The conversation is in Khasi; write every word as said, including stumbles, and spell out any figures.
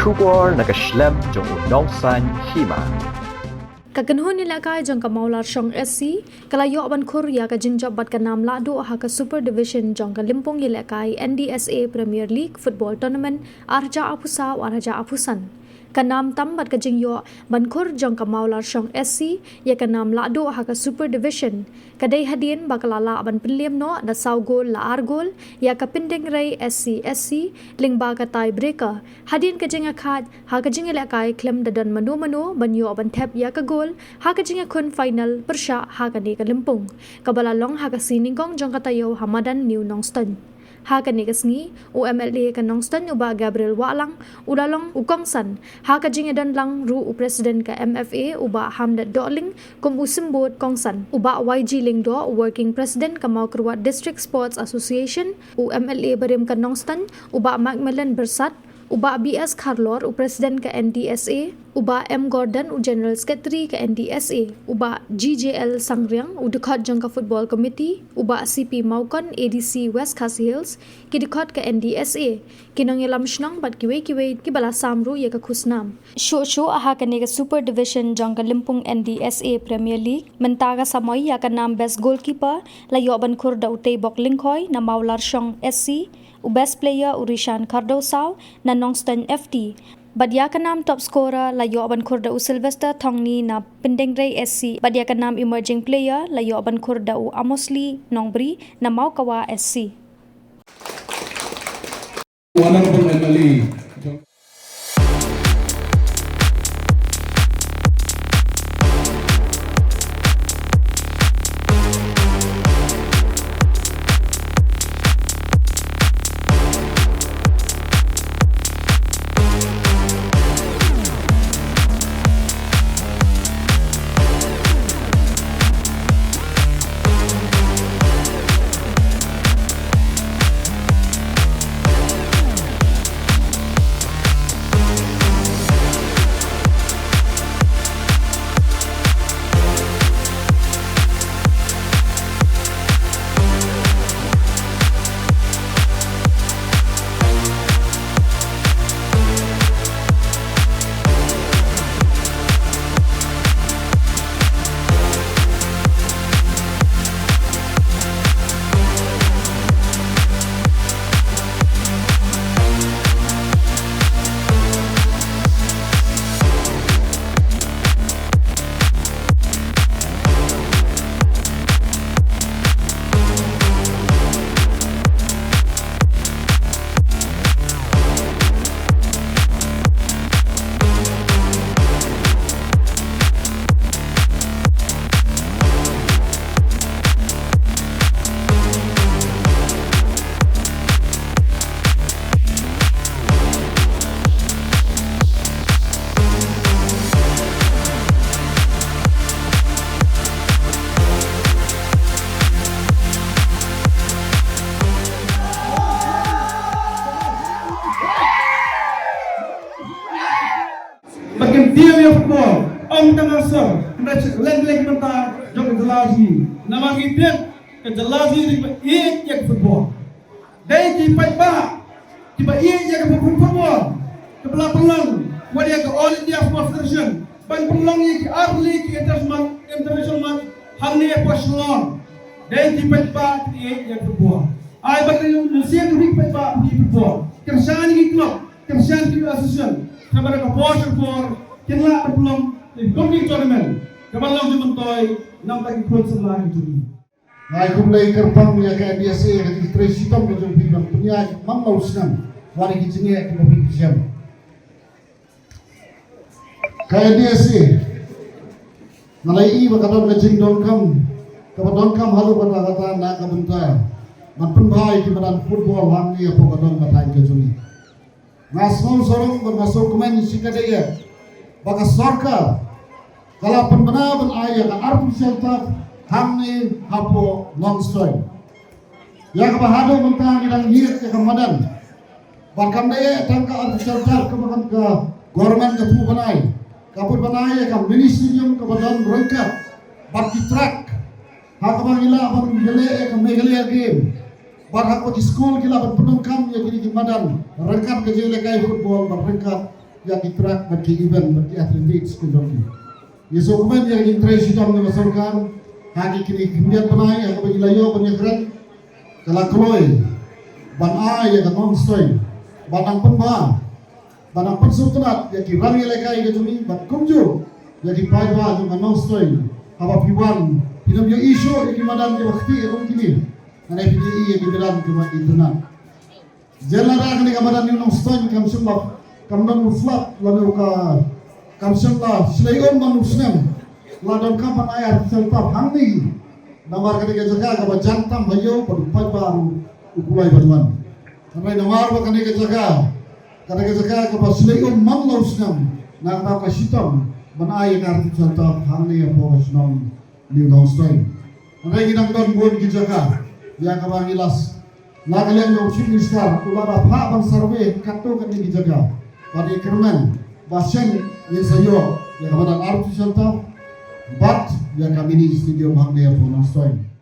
Khubor na ka shlem jong u nongsan hima. Ka kynhun ïalehkai jong ka Mawlarshong S C ka la ïoh ban khur ïa ka jingjop bad ka nam lahduh ha ka Super Division jong ka lympung ïalehkai N D S A Premier League Football Tournament ar hajar arphew saw ar hajar arphew san. Ka nam tam bad ka jingïoh ban khur jong ka Mawlarshong S C ïa ka nam lahduh ha ka Super Division ka dei hadien ba ka la lah ban pynliem noh da saw gol la ar gol ïa ka Pyndengrei S C S C lyngba ka tie breaker. Hadien ka jingïakhaid ha ka jingïalehkai khlem da don mano mano ban ïoh ban thep ïa ka gol ha ka jingïakhun final pyrshah ha kane ka lympung kaba la long ha ka sngi nyngkong jong ka taïew ha madan New Nongstoiñ. Ha kane ka sngi u M L A ka Nongstoiñ u Bah Gabriel Wahlang u la long u kongsan ha ka jingïadon lang ruh u President ka M F A u Bah Hamlet Dohling, kum u symbud kongsan u Bah Y G Lyngdoh, u Working President ka Mawkyrwat District Sports Association, u M L A barim ka Nongstoiñ u Bah Macmillan Byrsat, u Bah B S Kharlor u President ka N D S A, u Bah M Gordon u General Secretary ka N D S A, u Bah G J L Sangriang u dkhot jong ka Football Committee, u Bah C P Mawkon A D C West Khasi Hills, ki dkhot ka N D S A, ki nongïalam shnong bad kiwei kiwei kiba la sam ruh ïa ka khusnam. Shuh shuh ha kane ka Super Division jong ka lympung N D S A Premier League, mynta ka samoi ïa ka nam Best Goalkeeper la ïoh ban khur da u Teibok Lyngkhoi na Mawlarshong S C, u Best Player u Rishan Khardaw Saw na Nongstoiñ F T. Bad ïa ka nam Top Scorer la ïoh ban khur da u Sylvester Thongni na Pyndengrei S C. Bad ïa ka nam Emerging Player la ïoh ban khur da u Amosli Nongbri na Mawkawa S C. Honorable M L A. Ba kin tieng ïa football, ym tang ha sor, hynrei leng leng mynta jong ka jylla jong ngi. Namar ngi tip ka jylla jong ngi ka ïeit ïa ka football. Dei ki paidbah kiba ïeit ïa ka football kaba la pynlong wat ïa ka All India Sports Federation ban pynlong ïa ki ar tylli ki inter-, international match hangne hapoh Shillong. Dei ki paidbah kiba ïeit ïa ka football. Ai ba ki mynsiem ki paidbah ki football. Kyrshan ki club, kyrshan ki association. Kaba da ka por sha ka por kin lah ban pynlong ïa ka tournament kaba long jingmyntoi namar ki khun samla ki jong ngi. Nga ai khublei kyrpang ïa ka N D S A ïa ka jingtrei shitom ka jong phi ban pynïaid man la u snem wat ïa ki jingeh kiba phi shem. Ka N D S A nga la ïohi ba ka don ka jingdonkam kaba donkam haduh katta katta na ka bynta ban pynbha ïa ki madan football hangne hapoh ka dong ka thaiñ ka jong ngi. Nga sngew sarong bad nga sngewkmen shikatdei ba ka sorkar ka la pynbna ban ai ïa ka artificial turf hangne hapoh Nongstoiñ. Ïa kaba haduh mynta ngi dang ïit ïa ka madan. Bad kam dei tang ka artificial turf kaba ka government ka pynbna, ka pynbna ïa ka mini stadium kaba don ryngkat bad ki track. Ha kaba ngi lah ban ïaleh ïa ka Meghalaya Game. Bad ha kaba ki skul ki lah ban pyndonkam ïa kine ki madan ryngkat ka jingïalehkai football bad ryngkat ïa ki track bad ki event bad ki athletics ki jong ki. Ngi sngewkmen ïa ka jingtrei shitom jong ka sorkar ha ki kine ki khyndiat bnai ha kaba ngi la ïoh ban ïakren, ka la kloi ban ai ïa ka Nongstoiñ ban nang pynbha, ban nang pynsngewtynnat ïa ki rang ïalehkai ka jong ngi bad kumjuh ïa ki paidbah jong ka Nongstoiñ. Haba phi wan phin ym ïohi shuh ïa ki madan kiba kti kum kine. Hynrei phin ïohi ïa ki madan kiba itynnat. Jan lada kane ka madan New Nongstoiñ kam shym la, kam don u slap lane u ka, kam shym la shlei um man u snem, la donkam ban ai artificial turf hangne. Namar kane ka jaka kaba jan tam ha ïew bad u paidbah ruh u kulai ban wan. Hynrei namar ba kane ka jaka, kane ka jaka kaba shlei um man la u snem, na kata ka shitom ban ai ïa ka artificial turf hangne hapoh ka shnong New Nongstoiñ. Hynrei ngi dang don bun ki jaka ïa kaba ngi la, na ka liang jong u Chief Minister u la da phah ban survey katto katne ki jaka. Bad ngi kyrmen ba shen ngin sa ïoh ïa ka madan artificial turf bad ïa ka mini stadium hangne hapoh Nongstoiñ.